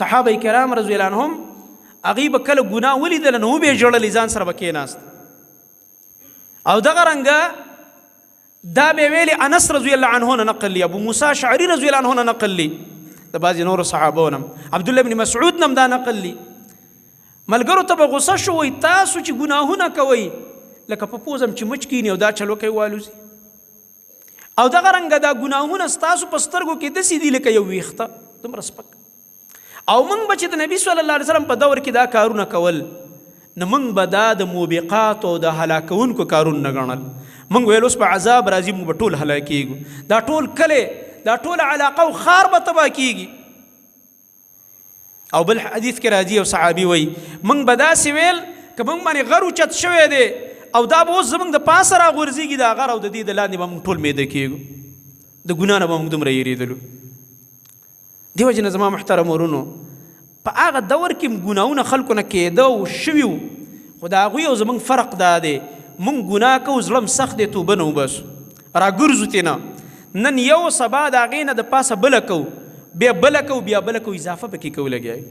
صحابه کرام رضی الله عنهم هغوی به کله ګناه ولیدله نو وبې ژړلې، ځان سره به کېناست. او دغه رنګه دا به ویلي انس رضی الله عنه نه نقل لي، ابو موسی اشعري رضی الله عنه نه نقل لي، د بعضې نورو صحابو نه، عبدالله بن مسعود نه هم دا نقل لي. ملګرو ته به غوسه شو، وایي تاسو چې ګناهونه کوئ لکه په پوزه چې مچ کیني او دا چل وکوي والوځي. او دغه رنګه دا ګناهونه ستاسو په سترګو کې داسې دي لکه یو ویښته دومره سپک. او موږ به چې د نبی صلی الله علیه وسلم په دور کې دا کارونه کول، نو موږ به دا د موبقاتو او د هلاکوونکو کارونه نه ګڼل. موږ ویل اوس به عذاب راځي، موږ به ټول هلاکېږو، دا ټول کلی، دا ټوله علاقه او ښار به تباه کېږي. او بل حدیث کې راځي او صحابي وایي موږ به داسې ویل که موږ باندې غر اوچت شوی دی او دا به اوس زموږ د پاسه راغورځېږي دا غر، او د دې د لاندې به موږ ټول میده کېږو، د ګناه نه به موږ دومره یېرېدلو. دې وجې نه زما محترم ورونو، په هغه دور کې ګناهونه خلکو نه کېده او شوي وو، خو د هغوی او زموږ فرق دا دی، موږ ګناه کوو، زړه هم سخت دی، توبه نه وباسو، راګرځو ترې نه. نن یو سبا د هغې نه د پاسه بله کوو، بیا بله کوو، بیا بله کوو، اضافه پکې کوو لګیا یو.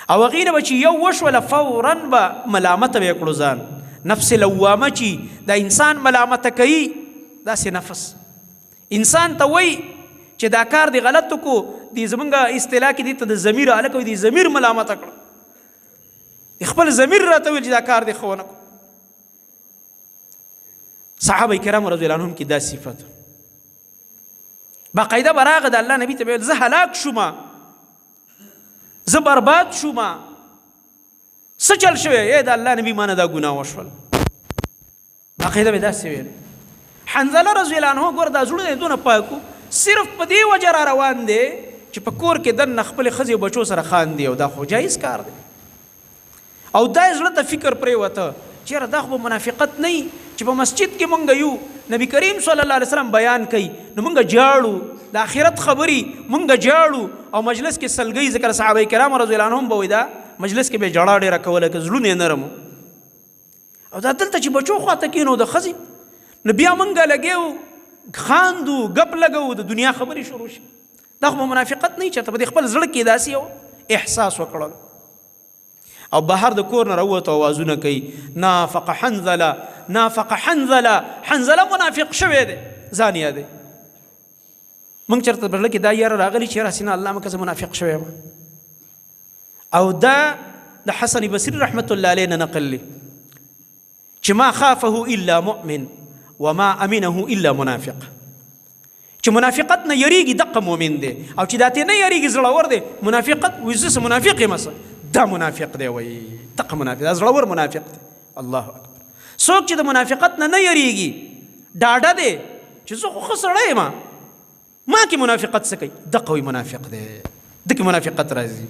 او هغې نه به چې یو وشوله فورا به ملامته به یې کړو ځان. نفس لوامه چې دا انسان ملامته کوي، داسې نفس انسان ته وایي چې دا کار دی غلط وکړو، دی زمونږ اصطلاح کې دی ته د ضمیر هلک وایي، دی ضمیر ملامته کړو، دی خپل ضمیر راته ویل چې دا کار دی ښه ونه کړو. صحابه کرام رضی الله عنهم کې دا صفت باقاعده به راغه د الله نبي ته ویل زه هلاک شوم، زه برباد شوم، څه چل شوی؟ ای د الله نبي ما نه دا ګناه وشول. باقاعده به داسې ویل. حنظله رضی الله عنه ګوره دا زړونه یې دونه پاک وو، صرف په دې وجه را روان دی چې په کور کې دننه خپلې ښځې او بچو سره خاندي، او دا خو جایز کار دی. او دا یې زړه ته فکر پرېوته چې یاره دا خو به منافقت نه وي چې په مسجد کې مونږ یو، نبی کریم صلی الله علیه وسلم بیان کوي نو مونږ جاړو، د آخرت خبرې مونږ جاړو، او مجلس کې سلګۍ ذکر صحابه کرام رضی الله عنهم به وایي دا مجلس کې به یې ژړا ډېره کوله که زړونه یې نرم وو. او دا دلته چې بچو خواته کینو د ښځې، نو بیا مونږ لګیو خاندو، ګپ لګو، د دنیا خبرې شروع شي. دا خو به منافقت نه وي، چېرته په دې خپل زړه کې داسې یو احساس وکړل. او بهر د کور نه راووت اوازونه کوي، نافق حنظله، نافق حنظله، حنظله منافق شوی دی، ځان یادوي. مونږ چېرته په زړه کې دا یاره راغلي چې راسي نه الله مکه زه منافق شوی یم. او دا د حسن بصري رحمت الله علیه نه نقل دی چې ما خافه الا مؤمن وما امنه الا منافق، چې منافقت نه یریږي دقه مؤمن دی، او چې دا ته نه یریږي زړور دی. منافقت وایي زه څه منافق یم، څه دا منافق دی، وایي دقه منافق، دا زړور منافق دی. الله اکبر. څوک چې د منافقت نه نه یریږي، ډاډه دی چې زه خو ښه سړی یم، ما کې منافقت څه کوي، دقه وایي منافق دی، ده کې منافقت راځي.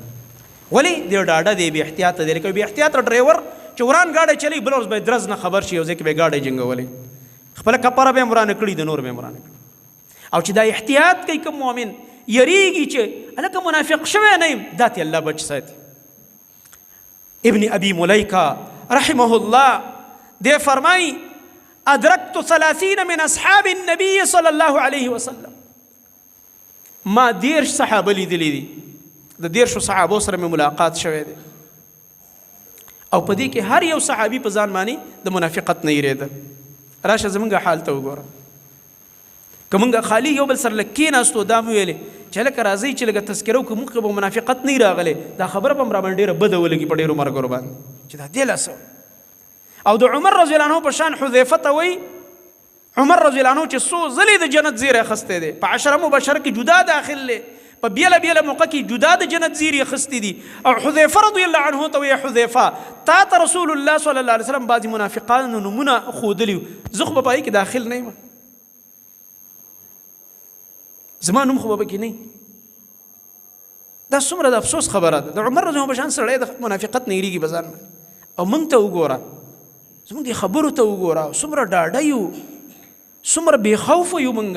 ولې؟ دی ډاډه دی، بې احتیاطه دی. لکه بې احتیاطه ډرایور چې وران ګاډی چلوي، بله ورځ به یې درز نه خبر شي، یو ځای کې به یې ګاډی جنګولی، خپله کپره به یې هم ورانه کړي، د نور به یې هم ورانه کړي. او چې دا احتیاط کوي کوم مؤمن، یریږي چې هلکه منافق شوی نه یم، دا ترې الله بچ ساتي. ابن ابي مليکه رحمه الله دی فرمایي ادرکت 30 من اصحاب النبي صلی الله علیه وسلم، ما 30 صحابه لیدلي دي، د 30 صحابو سره مې ملاقات شوی دی، او په دې کې هر یو صحابي په ځان باندې د منافقت نه یریده. راشه زمونږ حال ته وګوره، که مونږ خالي یو بل سره لږ کېناستو، دا مو ویلې چې هلکه راځئ چې لږه تذکره وکړو، موږ به منافقت نه راغلی، دا خبره به هم راباندې ډېره بده ولګي په ډېرو ملګرو باندې چې دا دې لا څه. او د عمر رضی الله عنه په شان حذیفه ته وایي، عمر رضی الله عنه چې څو ځلې د جنت زیری اخیستی دی، په عشره مبشره کې جدا داخل دی، په بېله بېله موقع کې جدا د جنت زیری اخیستی دي. او حذیفه رضی الله عنه ته وایي، حذیفه تا ته رسول الله صلی الله علیه وسلم بعضې منافقانو نومونه ښودلي وو، زه خو به په هغې کې داخل نه یم، زما نوم خو به پکې نه. دا څومره د افسوس خبره ده. د عمر رضی الله عنه په شان سړی د منافقت نه یریږي په ځان باندې. او موږ ته وګوره، زموږ دې خبرو ته وګوره، څومره ډاډه یو، څومره بې خوفه یو موږ.